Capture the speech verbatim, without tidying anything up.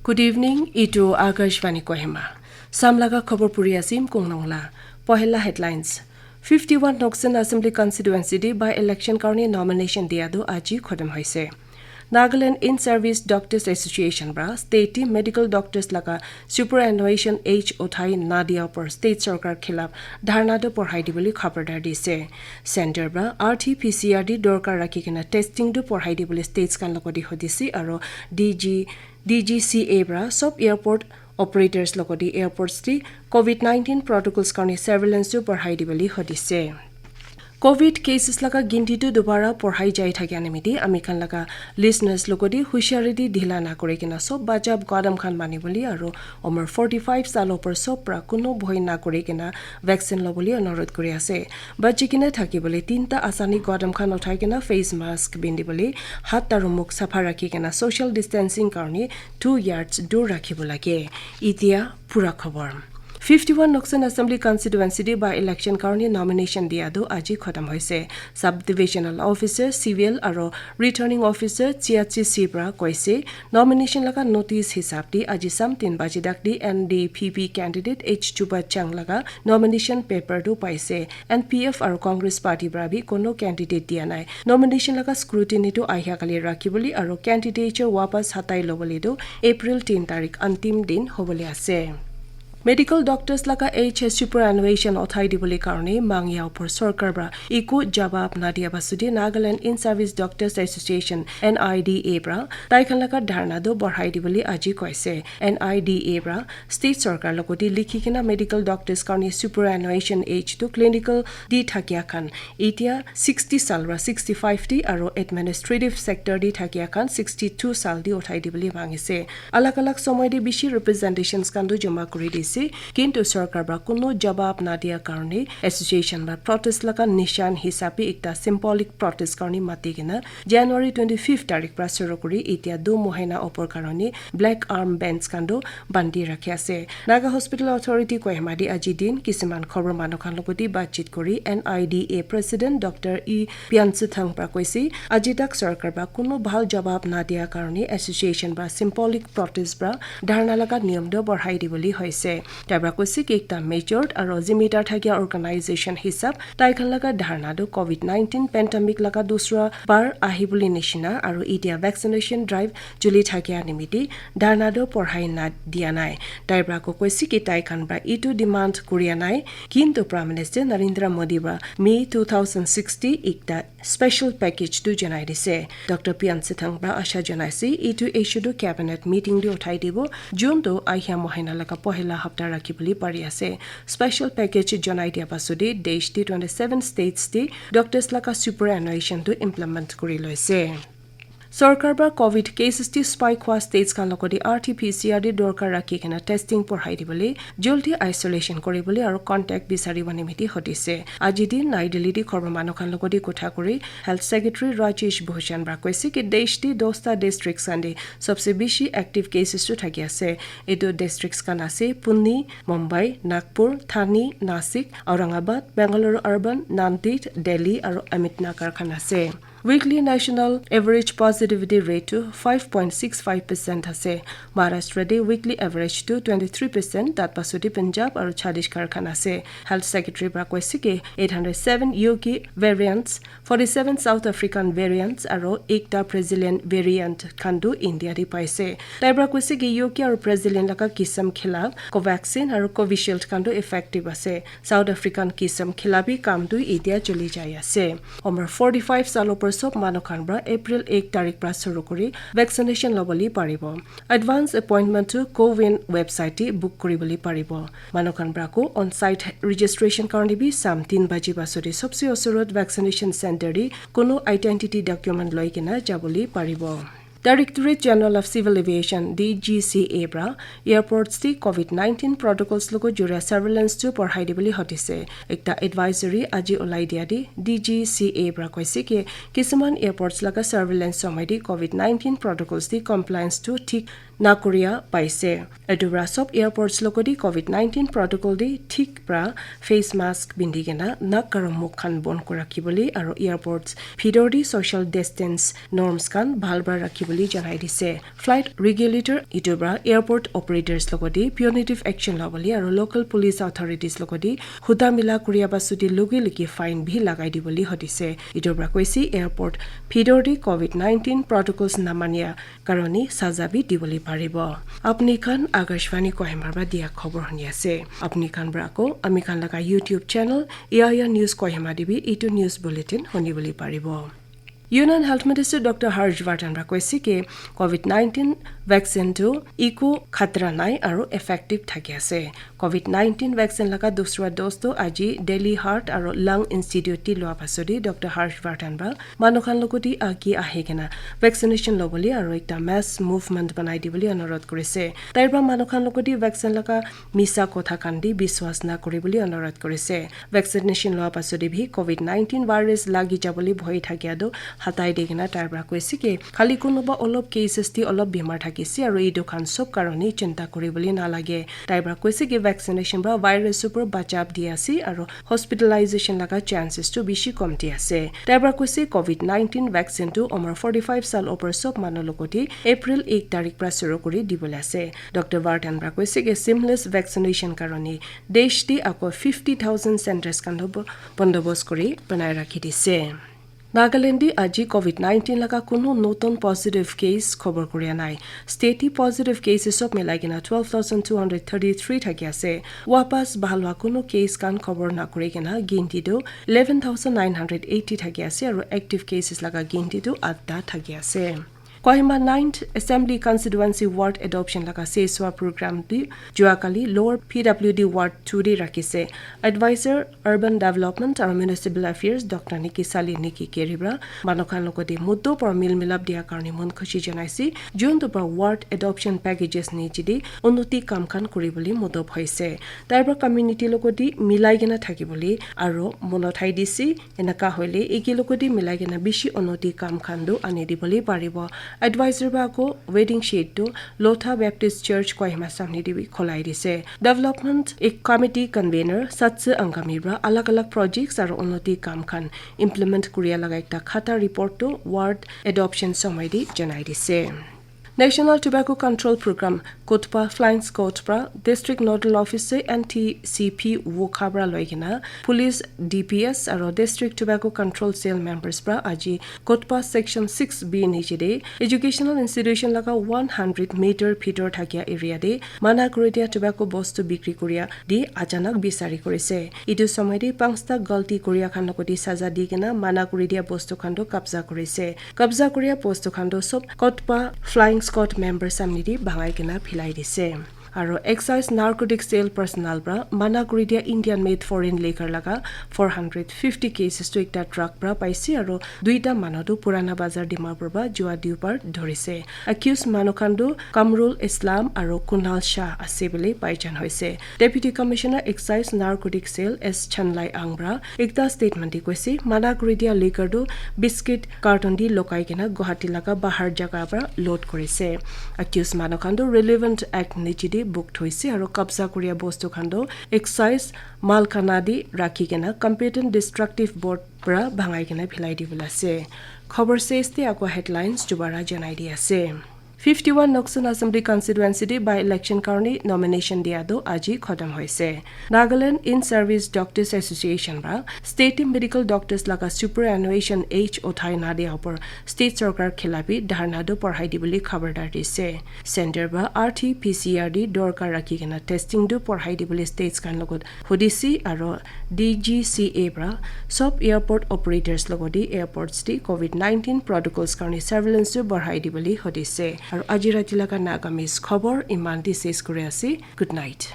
Good evening, itu Akashvani Kohima. Samlaga khobor puri asim kong nongla. Pohela headlines. Fifty-one Noksen Assembly Constituency di by election karni nomination dia du aji khodom hoise. Nagaland In Service Doctors Association bra state team medical doctors laga superannuation age uthai nadia upor state sarkar khilaf dharna du porhai di buli khabardar dise. Center bra R T P C R di dorkar rakhi kena testing du porhai di buli states kan logo di hodise aro D G, D G C A bra sob airport operators logo di airports di COVID nineteen protocols karni surveillance du porhai di buli hodise. COVID cases laga ginti tu dubara porhai jai thakia nimiti ami khan laga listeners logo di hushari di dhila na kuri kena sob bachap gadam khan mani buli aro umar forty-five sal upor sob pra kuno bhoi na kuri kena vaccine lo buli anurodh kuri ase. Bachi kena thaki buli tinta asani gadam khan uthai kena face mask bindi buli hat aro mukh sapha rakhi kena social distancing karni two yards dur rakhibo lage. Itia pura khobor. Fifty-one Noksen Assembly Constituency di by election karni nomination dia du aji khodom hoise. Subdivisional Officer, Civil aro Returning Officer Chiachi Sibra koise nomination laga notice hisab di aji sam tin baji dak di N D P P candidate H Chuba Chang laga nomination paper du paise. N P F aro Congress party bra bi kono candidate dia nai. Nomination laga scrutiny du ahia kali rakhi buli aro candidature wapas hatai lo buli du April tin tarik antim din hobole ase. Medical doctors laga H S superannuation uthai di buli karni mangya upor sorkar bra iku jawab nadia basudi Nagaland In Service Doctors Association N I D A bra tai khan laga dharna du borhai di buli aji koise. N I D A bra state sorkar logo di likhi kena medical doctors karni superannuation age du clinical di thakia khan itia sixty sal ra sixty-five di aro administrative sector di thakia khan sixty-two sal di uthai di buli mangise. Alag alag somoy di bishi representations khan du joma kuri dise, kintu sorkar bra kuno jawab nadia karni association bra protest laga nishan hisabe ekta symbolic protest karni mati kena January twenty-fifth tarik pra suru kuri itia du mohina upor karni black arm bands khan du bandi rakhi ase. Naga Hospital Authority Kohima di aji din kisiman khobor manu khan logo di batchit kuri N I D A President Doctor E Piansuthang pra koise, aji tak sorkar pra kuno bhal jawab nadia karni association pra symbolic protest pra dharna laga niyam du borhai di buli hoise. Tai pra koise ki ekta matured aro zimidar thakia organization hisab tai khan laga dharna du COVID nineteen pandemic laga dusra bar ahi buli nishina aro itia vaccination drive chuli thakia nimiti dharna du porhai na dia nai. Tai pra ko koise ki tai khan pra itu demand kuria nai, kintu Prime Minister Narendra Modi pra May two thousand sixty ekta special package du janai dise. Doctor Piansuthang pra asha janaise itu issue du cabinet meeting di uthai dibo, jun du ahia mohina laga pohela hapta rakhi buli pari ase. Special package janai dia pasudi desh di twenty-seven states di doctors laga superannuation du implement kuri loise. Sorkar pra COVID cases di spike hua states khan logo di R T P C R di dorkar rakhi kena testing porhai di buli, joldi isolation kuri buli aro contact bisari bani miti hodise. Aji din Nai Delhi di khobor manu khan logo di kotha kuri Health Secretary Rajesh Bhushan pra koise ki desh di dosta districts khan di sobse bishi active cases tu thaki ase. Etu districts khan ase Pune, Mumbai, Nagpur, Thane, Nasik, Aurangabad, Bengaluru Urban, Nanded, Delhi aro Ahmednagar khan ase. Weekly national average positivity rate tu five point six five percent ase. Maharashtra te weekly average tu twenty-three percent, tat pasudi Punjab aro Chhattisgarh khan ase. Health Secretary pra koise ki eight hundred seven U K variants, forty-seven South African variants aro ekta Brazilian variant khan tu India te paise. Tai pra koise ki U K aro Brazilian laga kisam khilaf Covaxin aro Covishield khan tu effective ase. South African kisam khilaf bi kam tu itia chuli jai ase. Umar forty-five sal upor sob manu khan pra April ek tarik pra suru kuri vaccination lobole paribo. Advance appointment tu CoWIN website te book kuribole paribo. Manu khan pra ko on-site registration karne bi sam tin baji pasudi sobse osorot vaccination center te kono identity document loi kena jabole paribo. Directorate General of Civil Aviation, D G C A pra airports te COVID nineteen protocols logo juria surveillance tu porhai dibole hotise. Ekta advisory aji ulai dia te D G C A pra koise ki kisuman airports laga surveillance somoi te COVID nineteen protocols te compliance tu thik nakuria paise. Etu para sob airports logodi covid nineteen protocol di thik para face mask pindi kena nak aro mukh khan bon kuri rakhibole aro airports bhitor di social distance norms khan bhal para rakhibole janai dise. Flight regulator etu para airport operators logodi punitive action lobole aro local police authorities logodi huda mila kuria pasudi lugi lugi fine bi lagai dibole hodise. Etu para koise airport bhitor di covid nineteen protocols namania karone saza bi dibole paribo. Apni khan Akashvani Kohima para dia khobor huni ase. Apni khan para ako ami khan laga YouTube channel A I R News Kohima te bi etu news bulletin huni bole paribo. Union Health Minister Doctor Harsh Vardhan para koise ke covid nineteen vaccine tu eku khatra nai aro effective thaki ase. Covid nineteen vaccine laga dusra dose tu aji Delhi Heart aro Lung Institute ti lua pasodi Doctor Harsh Vardhan para manu khan logodi agi ahi kena vaccination lobole aro ekta mass movement banai dibole anurodh kurise. Tai para manu khan logodi vaccine laga misa kotha khan di biswas na kuribole anurodh kurise. Vaccination lua pasodi bi covid nineteen virus lagi jabole bhoi thakia tu hatai de kena tai para koise ke khali kunuba olop cases ti olop bimar thakise aro etu khan sob karone chinta kuribole nalage. Tai para koise ke vaccination para virus upor bachab di ase aro hospitalization laga chances tu bishi kom di ase. Tai para koise covid nineteen vaccine tu umar forty five sal upor sob manu logodi April ek tarik para shuru kuri dibole ase. Doctor Vardhan para koise ke seamless vaccination karone desh te ako fifty thousand centers khan tu bo-, bondobos kuri banai rakhi dise. Nagaland te aji covid nineteen laga kuno notun positive case khobor kuria nai. State te positive cases sob milai kena twelve thousand two hundred thirty three thaki ase. Wapas bhal hua kuno case khan khobor na kuri kena ginti tu eleven thousand nine hundred eighty thaki ase aro active cases laga ginti tu atta thaki ase. Kohima ninth Assembly Constituency Ward Adoption laga seswa program tu juakali Lower P W D Ward two te rakhi se. Advisor Urban Development aro Municipal Affairs Doctor Niki Sali Niki Keri para manu khan logodi muddo para mil milap dia karone mon khushi janaise. Jun tu para ward adoption packages niche te unnoti kam khan kuribole muddo hoise. Tai para community logodi milai kena thakibole aro mon uthai dise. Enaka hoile eke logodi milai kena bishi unnoti kam khan tu ani dibole paribo. Advisor para ako waiting shed tu Lotha Baptist Church Kohima samne te bi kholai dise. Development ek committee convener Satsu Angami para alag alag projects aro unnoti kam khan implement kuria laga ekta khata report tu ward adoption somoi te janai dise. National Tobacco Control Program, KOTPA Flying Squad para District Nodal Officer N T C P Wokha para loi kena Police, D P S aro District Tobacco Control Cell members para aji KOTPA Section six B niche te Educational Institution laga one hundred meter bhitor thakia area te mana kuri dia tobacco bostu bikri kuria di achanak bisari kurise. Etu somoi te pansta galti kuria khan logodi saza di kena mana kuri dia bostu khan tu kabza kurise. Kabza kuria bostu khan tu sob KOTPA Flying Squad member samne te bangai kena philai dise. Aro Excise Narcotic Cell personnel para mana kuri dia Indian made foreign liquor laga four hundred fifty cases tu ekta truck para paise aro duita manu tu Purana Bazar Dimapur para jua Deopar dhorise. Accused manu khan tu Kamrul Islam aro Kunal Shah ase bole paijan hoise. Deputy Commissioner Excise Narcotic Cell S Chanlai Ang para ekta statement te koise, mana kuri dia liquor tu biscuit carton te lokai kena Guwahati laga bahar jaga para load kurise. Accused manu khan tu relevant act niche te book thoise aro kabza kuria bostu khan tu excise malkhana te rakhi kena competent destructive board para bangai kena philai dibole ase. Khobor ses te ako headlines dubara janai di ase. Fifty-one Noksan Assembly Constituency te by-election karone nomination dia tu aji khatam hoise. Nagaland In-Service Doctors Association para State Medical Doctors laga superannuation age uthai na dia upor state sorkar khilapi dharna tu porhai dibole khabardar dise. Center para R T P C R te dorkar rakhi kena testing tu porhai dibole states khan logot hudise aro D G C A para sob airport operators logodi airports te covid nineteen protocols karone surveillance tu borhai dibole hodise. Aro aji rati laga Nagamese khobor iman te ses kuri ase. Good night.